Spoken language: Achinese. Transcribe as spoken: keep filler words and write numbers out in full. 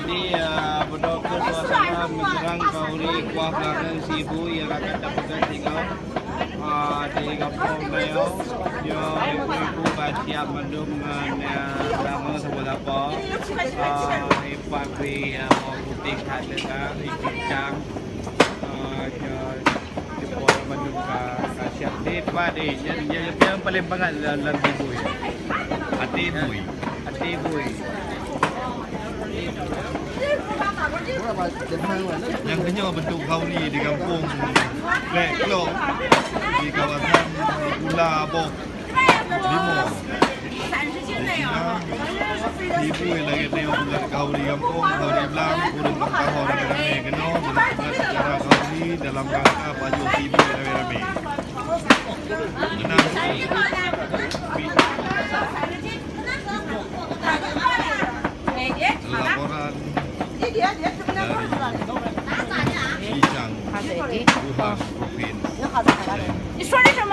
Jadi, ah, beudôh keu suasana meuseurang khanduri kuah beurangkeng si ibu nyang rakan tapeugah singoh, ah, di gampông Nayong. Nyoe ibu-ibu ka siap mandum ngon, ah, nama saboh lapor. Ah, ipat bri, ah, bawang putéh that leuka, ipincang. Ah, nyoe Di Kuala Bandung ka, ka siap. Di tempat di, yang, yang, yang paling bangat dalam, dalam bui. Até bui. Até bui. Nyang keunyoe bentuk khanduri di gampông Klek Klok, di kawasan Pula Boh. Lima. Di Sina, ibu lagèe nyoe peugah khanduri gampông, khanduri blang, ureueng bang kaho ramè-ramè keunoe, geupeugah acara khanduri dalam rangka pajoh ibu ramè-ramè. Meunan. Laporan dari Icang, Wuhan Province. 你说的什么？